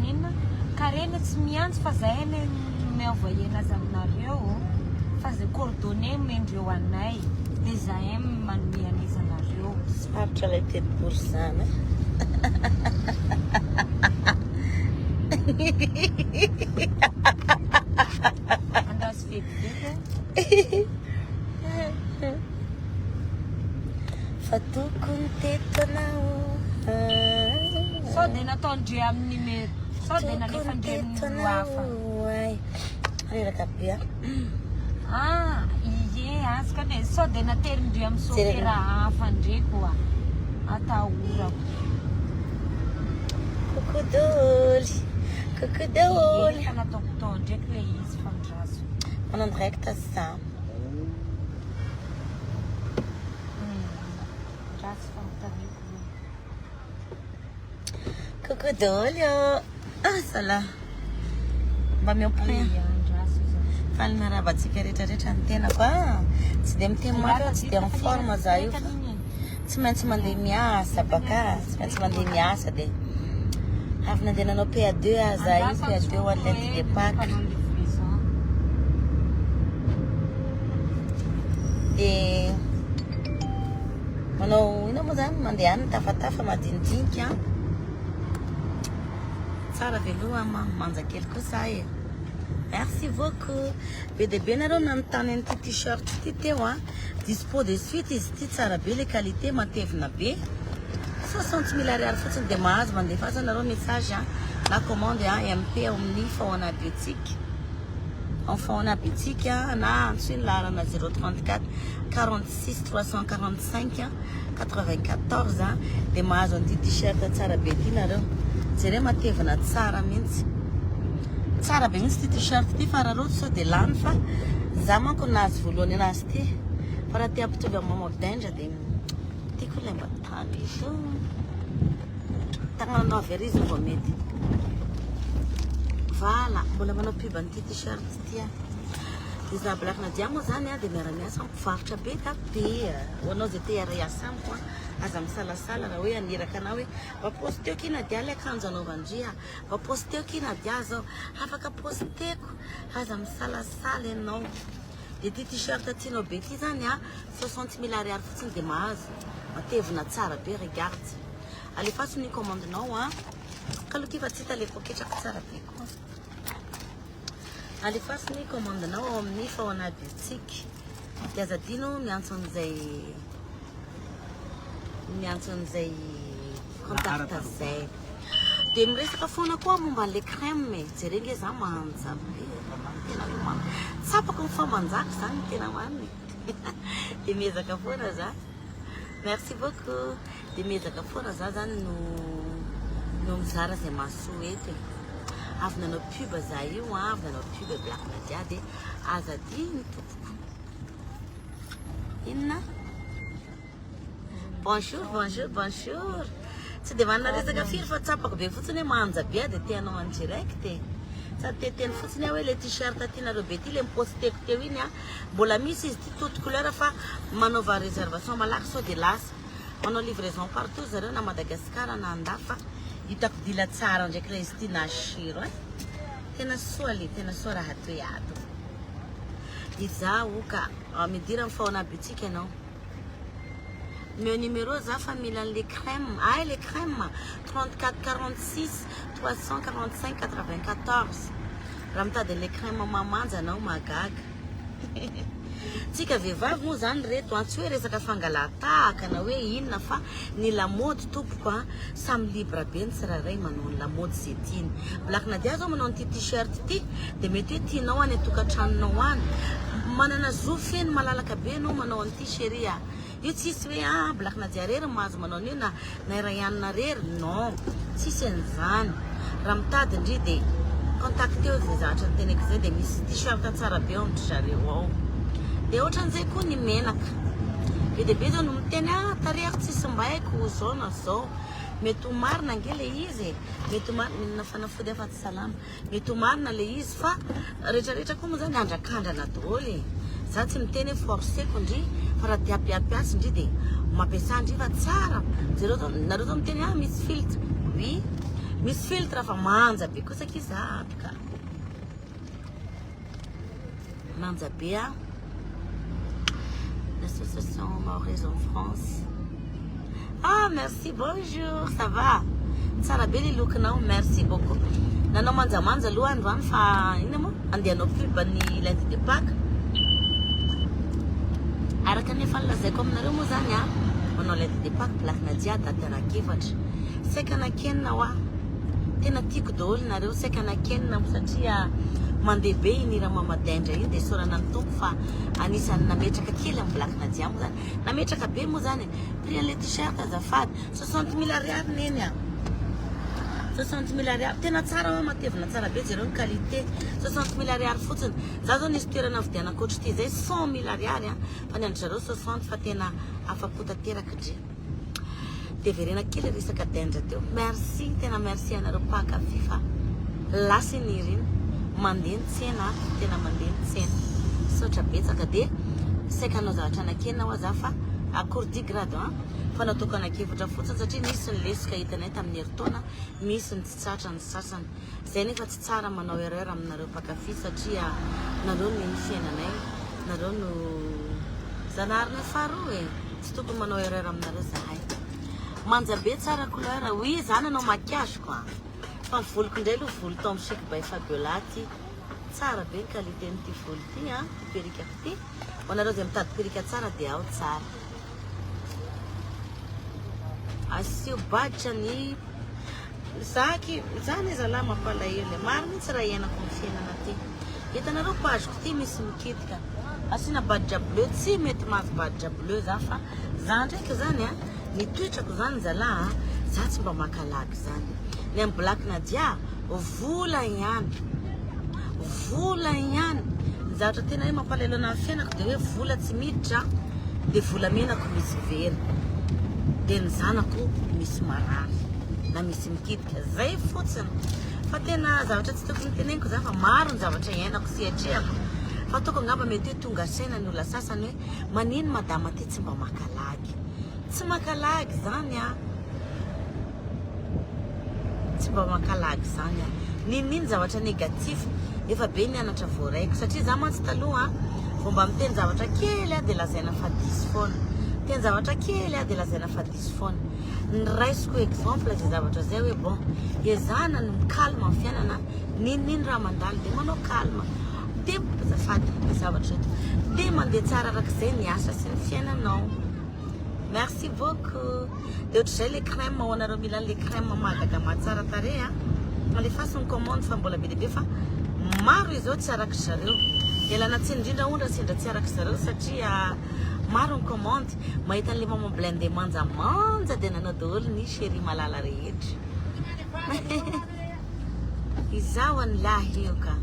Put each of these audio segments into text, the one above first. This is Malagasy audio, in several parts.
Maninona? Karena tsy miantso fa zahay anie mi-envoyer anazy aminareo fa zay coordonnées omendreo anay de zahay manome an'izy anareo. Sarotra ilay teny borizana. Andraso vetivety e. Fa tokony teto anao. Sao dia nataon-dre amin'ny numéro, sao dia nalefan-dre amin'ny olo hafa. Reraka be ah. Ah, ie, azoko anie. Sao dia naterin-dre amin'ny sôfera hafa ndre koa. Atahorako. Coucou daholo. Coucou daholo. Ie, efa nataoko tao ndraiky ilay izy fa andraso. Manao direct za. Ratsy fanontaniako io. Coucou daholo ô. Ah zala. Mba miampy. Faly miarahaba antsika rehetra rehetra ny tenako ah. Tsy dia miteny mafy aho, tsy dia en forme za io fa tsy maintsy mandeha miasa baka, tsy maintsy mandeha miasa dia avy nandeha nanao PA2 aho za io, PA2 ho an'ny lundi de Pâques. Dia manao inona moa zany mandeha any mitafatafa madinidinika tsara veloha manja kely kosa e merci beaucoup be dia be nareo nanontany an'ity t-shirt ity teo a dispo de suite izy ity tsara be le qualité matevina be 60 mille ariary fotsiny dia mahazo mandefa azy nareo message a na commande a MP ao amin'ny Faona Boutique en Faona Boutique na antsoy ny laharana 034 46 345 94 dia mahazo an'ity t-shirt tsara be ity nareo. Jereo matevina tsara mihitsy. Tsara be mihitsy ity t-shirt ity fa raha rojo sao dia lany fa za manko nahazo voalohany anazy ity. Fa raha te hampitovy amin'ny Mama Danger dia tiako ilay mba tany eto. Tagnananao avy ary izy vao mety. Voilà, mbola manao pub an'ity t-shirt ity aho. Izaho Black Nadia moa zany dia miara-miasa amin'ny mpivarotra be da be. Ho anao izay te hiara-hiasa amiko, aza misalasala raha hoe haniraka anao hoe mba posteo ki Nadia ilay akanjo anaovan-dry a, mba posteo ki Nadia zao. Afaka posteko, aza misalasala ianao. Dia ity t-shirt tianao be ity zany a, 60 mille ariary fotsiny dia mahazo. Matevina tsara be, regarde. Alefaso ny commande-nao a. Kaloha ity fa tsy hita ilay poketrako tsara be koa. Alefaso ny commande-nao ao amin'ny Faona Boutique. Dia aza adino miantso an'izay miantso an'izay contact izay. Dia miresaka foana koa momba an'ilay crème e. Jereo nge za manja be. Tena hoe manja. Tsapako ny famanjako izany ny tena marina e. Dia miezaka foana za. Merci beaucoup. Dia miezaka foana za zany no no mizara izay mahasoa eto e. Avy nanao pub za io an, avy nanao pub Black Nadia dia aza adino tompoko. Inona? Bonjour, bonjour, bonjour. Tsy dia manana resaka firy fa tsapako be fotsiny hoe manja be aho dia te hanao en direct e. Sady te hiteny fotsiny aho hoe ilay t-shirt tianareo be ity ilay niposteko teo iny an. Mbola misy izy ity toute couleur fa manaova réservation malaky sao dia lasa. Manao livraison partout zareo na Madagascar na andafy fa hitako dila tsara ndraiky ilay izy ity nashiro eh. Tena soa le, tena soa raha toy ato. Izaho ka midira amin'ny faona boutique ianao. Omeo numéro za fa mila an'le crème. Ay le crème 34 46 345 94. Raha mitady an'le crème mamanja anao mahagaga. Tsika vehivavy moa zany reto an, tsy hoe resaka fangalan-tahaka na hoe inona fa ny lamaody tompoko an, samy libre be ny tsirairay manao ny lamaody ze tiany. Black Nadia zao manao an'ity t-shirt ity dia mety hoe tianao any an-tokantranonao any. Manana zo feno malalaka be ianao manao an'ity chérie a. Io tsisy hoe ah Black Nadia rery no mahazo manao an'io na na i Rayanna rery, non, tsisy an'izany. Raha mitady ndry dia contacteo izay zavatra noteneniko izay dia misy t-shirt tsara be ao amin-dry zareo ao. Dia ohatran'izay koa ny menaka. Be dia be izao no miteny ah tarehiko tsy simbaiko zao na zao. Mety ho marina ange ilay izy e, mety ho marina, mihinana fanafody aho fa tsy salama. Mety ho marina le izy fa rehetra rehetra koa moa zany andrakandrana daholo e. Za tsy miteny hoe forceko ndry fa raha te hampiampiasy ndry de mampiasa ndry fa tsara. Jereo zao nareo zao miteny ah misy filtre. Oui. Misy filtre fa manja be kosa akia za aby ka. Manja be a. L'association Mahoraise en France. Ah merci, bonjour, ça va? Tsara be ny look-nao, merci beaucoup. Nanao manjamanja aloha androany fa inona moa? Andeha hanao pub ny lundi de Pâques. Araka ny efa nolazaiko aminareo moa zany a, manao lundi de Pâques Black Nadia daty anankiefatra. Saika anakenina hoa. Tena tiako daholo nareo, saika anakenina satria mandeha be iny hira Mama Dendra iny dia isaorana ny Tompo fa anisan'ny nametraka kely amin'ny Black Nadia moa zany. Nametraka be moa zany e. Prix an'ilay t-shirt azafady. 60 000 ariary neny a. 60 000 ariary. Tena tsara hoa, matevina tsara be, jereo ny qualité. 60 000 ariary fotsiny. Za zao nisy toerana nividianako ohatr'ity zay 100 000 ariary a. Fa ny an-dry zareo 60 fa tena afa-po tanteraka dry. Dia verena kely resaka dendra teo. Merci, tena merci anareo mpankafy fa lasa iny hira iny. Mandeha ny tsena ato, tena mandeha ny tsena. Misaotra betsaka dia saika hanao zavatra anakena hoa za fa akory dix grade an. Fa nataoko anakefatra fotsiny satria nisy ny lesoka hitanay tamin'ny herintaona, misy ny tsy tratra ny sasany. Zay nefa tsy tsara manao erreur aminareo mpankafy satria nareo no ny fiainanay, nareo no zanaharinay faharoa e. Tsy tokony manao erreur aminareo zahay. Manja be tsara couleur. Oui, za nanao maquillage quoi. Fa ny voloko indray aloha volo Tom Chic by Fabiola ty. Tsara be ny qualité n'ity volo ty an, ty perruque ty. Ho anareo izay mitady perruque tsara dia ao tsara. Asio badge ny zaky, zany zalahy mampalahelo e. Maro mihitsy raha iainako amin'ny fiainana ty. Hitanareo page-ko ty misy mikitika. Asiana badge bleu, tsy mety mahazo badge bleu za fa za ndraiky zany a, ny toetrako zany zalahy a, za tsy mba maka lagy zany. Ny amin'ny Black Nadia, vola ihany. Vola ihany. Ny zavatra tena hoe mampalahelo anahy amin'ny fiainako dia hoe vola tsy miditra, dia volamenako misy very. Dia ny zanako misy marary na misy mikitika. Zay fotsiny. Fa tena zavatra tsy tokony teneniko zany fa maro ny zavatra iainako sy atrehako. Fa ataoko angamba mety hoe tonga saina ny olona sasany hoe manino madama ty tsy mba maka lagy. Tsy maka lagy zany a. Tsy mba maka lagy zany a. N'inon'ino zavatra négatif efa be ny anatra voaraiko satria za mantsy taloha vao mba miteny zavatra kely aho dia lazaina fa diso foana. Miteny zavatra kely aho dia lazaina fa diso foana. Ny raisiko exemple zay zavatra zay hoe bon ezahana ny mi-calme amin'ny fiainana n'inon'ino raha mandalo dia manao calme. Dia azafady ny zavatra eto. Dia mandeha tsara arak'izay ny asa sy ny fiainanao. Merci beaucoup. Dia ohatr'izay le crème ho anareo mila an'le crème mahagaga mahatsara tarehy a. Alefaso ny commande fa mbola be dia be fa maro izy eo tsy arak'i zareo. Ialana tsiny indrindra hono raha sendra tsy arak'i zareo satria maro ny commande. Mahita an'le maman blindé manjamanja dia nanao daholo ny chérie malala rehetra. Izaho an'lahy io ka.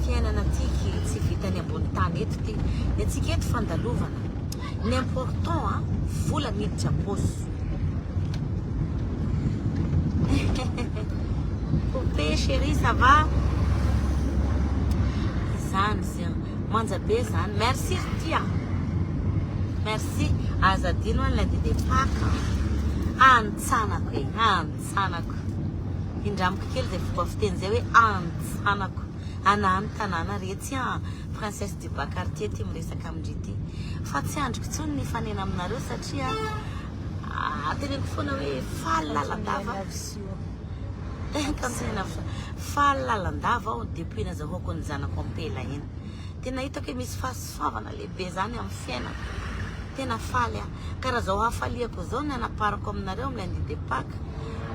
Fiainana tiky tsy vitany ambony tany eto ty. Ny antsika eto fandalovana. Ny important a, vola miditra am-paosy. Poupée chérie, ça va? Izany zay. Manja be zany. Merci ry tia. Merci. Aza adino any lundi de Pâques. Antsanako e, antsanako. Indramiko kely zay fomba fiteny zay hoe antsanako. Ana ny tanàna retsy an. Princesse du bas quartier ty miresaka amindry ty. Fa tsy andriko intsony ny hifanena aminareo satria teneniko foana hoe faly lalandava. Faly lalandava aho depuis nazahoako ny zanako ampela iny. Tena hitako hoe misy fahasoavana lehibe zany amin'ny fiainako. Tena faly aho. Ka raha zao hafaliako zao ny anaparako aminareo amin'ny lundi de Pâques,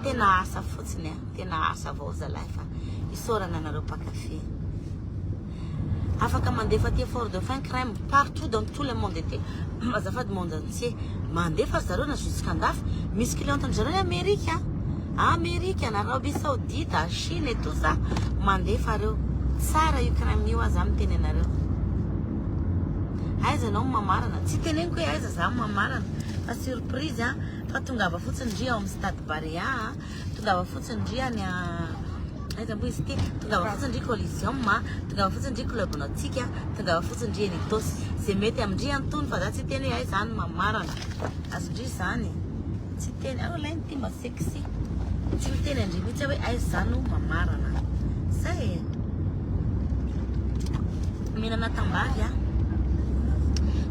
tena asa fotsiny a. Tena asa avao zalahy fa isaorana anareo mpankafy. Afaka mandefa aty Fort Dauphin crème partout dans tout le monde ety. Azafady monde entier. Mandefa ry zareo na jusqu'andafy. Misy cliente an-dry zareo any Amerika. Amerika, na Arabie Saoudite, Chine et tout ça. Mandefa reo. Tsara io crème io aza miteny anareo. Aiza anao mamarana? Tsy teneniko hoe aiza za mamarana. Fa surprise a. Fa tongava fotsiny ndry ao amin'ny stade Barea. Tongava fotsiny ndry any aiza moa izy ity? Tongava fotsiny ndry Coliseum, tongava fotsiny ndry Club Nautique, tongava fotsiny ndry eny Itaosy. Zay mety amindry antony fa za tsy teny hoe aiza any mamarana. Azondry zany. Tsy teny. Oh, lainy ty mba sexy. Tsy miteny andre mihitsy aho hoe aiza za no mamarana. Zay e. Mihinana tambavy aho.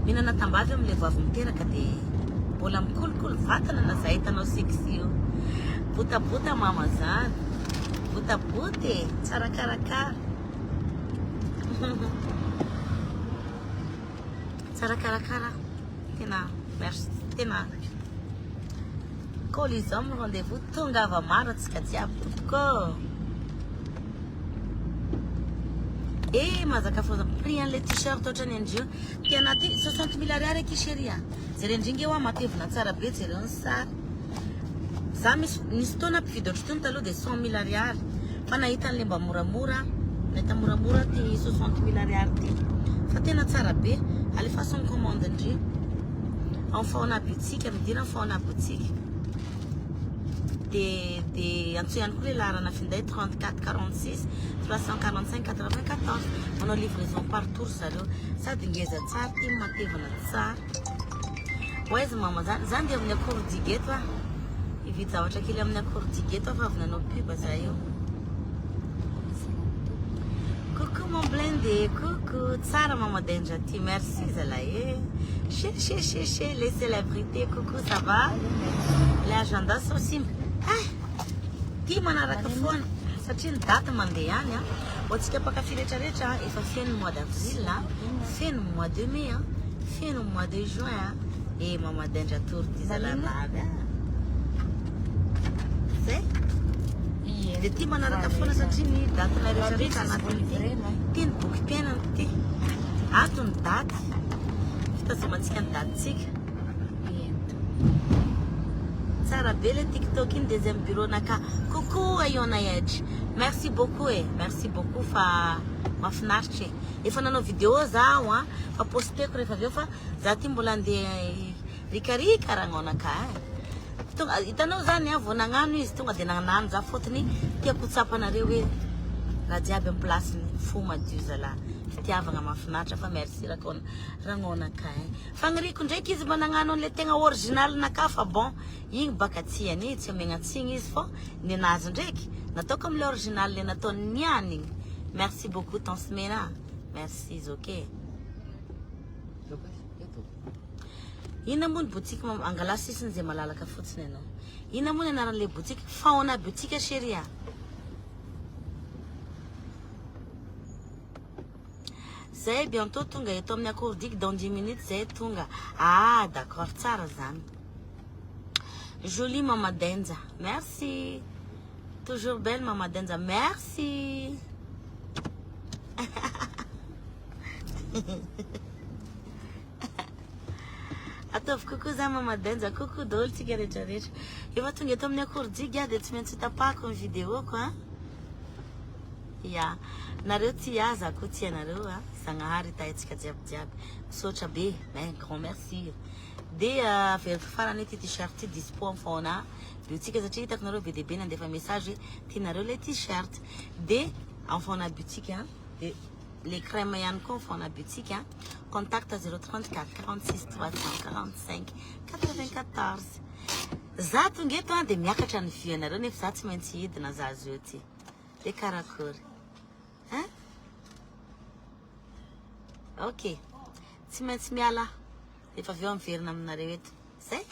Mihinana tambavy amin'ilay vao avy miteraka dia mbola mikolokolo vatana na za hitanao sexy io. Botabota mama zany. Botabota e, tsara karakara. Tsara karakara. Tena merci, tena Coliseum rendez-vous tongava maro atsika jiaby tompoko. Eh mazaka foza prix an'le t-shirt ohatrany andrio. Ty anaty 60 mille ariary aky chérie a. Jereo indringa eo a matevina tsara be jereo ny sary. Za misy nisy fotoana mpividy ohatr'itony taloha dia 100 mille ariary. Fa nahita an'le mba moramora, nahita moramora ty 60 mille ariary ty. Fa tena tsara be. Alefaso ny commande ndry. Amin'ny faona boutique, midira amin'ny faona boutique. De de antsoy ihany koa le laharana finday 34 46 345 94. Manao livraison partout ry zareo. Sady ngeza tsara ty matevina tsara. Ho aiza mama zany? Zany dia amin'ny Akoor Digue eto ah. Hividy zavatra kely amin'ny Akoor Digue eto aho fa avy nanao pub za io. Coucou mon blindé, coucou. Tsara mama Denja ty, merci zalahy e. Che che che che les célébrités, coucou ça va? Le agenda sao simba. Ah, ty manaraka foana satria ny daty mandeha ihany a. Ho antsika mpankafy rehetrarehetra efa feno mois d'avril, feno mois de mai, feno mois de juin. E mama Denja tour ty zalahy navy a. Zay? Dia ty manaraka foana satria ny datinay rehetrarehetra anatin'ity. Ty ny bokim-piainana ty. Ato ny daty. Fitazomantsika ny datintsika. Tsara be le TikTok iny deuxième bureau naka. Coucou Ayona Edge. Merci beaucoup e. Merci beaucoup fa mahafinaritra e. Efa nanao vidéo zaho a, fa posteko rehefa avy eo fa za ty mbola andeha rikarika ragnonaka e. Tonga hitanao zany a, vao nagnano izy tonga de nagnano za fôtony tiako ho tsapanareo hoe raha jiaby amin'ny place-ny, fo madio zalahy, fitiavagna mahafinaritra fa merci rakona ragnonaka e. Fagniriako ndraiky izy mba nagnano an'le tegna original naka fa bon igny baka tsy any tsy omegna tsigny izy fô ny anazy ndraiky nataoko amle original le nataony niany igny. Merci beaucoup Tence Mena, merci izy ok. Inona moa ny boutique mama? Angala sisiny izay malalaka fotsiny ianao. Inona moa ny anaran'ilay boutique? Faona boutique chérie a. Zay bientôt tonga eto amin'ny Akoor Digue dans 10 minutes zay tonga. Ah d'accord tsara zany. Jolie mama Denja. Merci. Toujours belle mama Denja. Merci. Ataovy coucou za mama Denja. Coucou daholo tsika rehetra rehetra. Efa tonga eto amin'ny Akoor Digue aho dia tsy maintsy tapahako ny vidéo-ko a. Ya. Nareo tia za koa tia anareo a. Zagnahary hitahy jiaby jiaby. Misaotra be. Un grand merci. Dia averiko farany ity t-shirt ty dispo amin'ny faona boutique satria hitako nareo be dia be nandefa message hoe tianareo le t-shirt. Dia amin'ny faona boutique a. Dia les crèmes ihany koa amin'ny faona boutique a. Contact 034 46 345 94. Za tonga eto a dia miakatra ny vue anareo nefa za tsy maintsy hidina za azy eo ty. Dia karakory. Hein? Ok. Tsy maintsy miala. Rehefa avy eo miverina aminareo eto. Zay?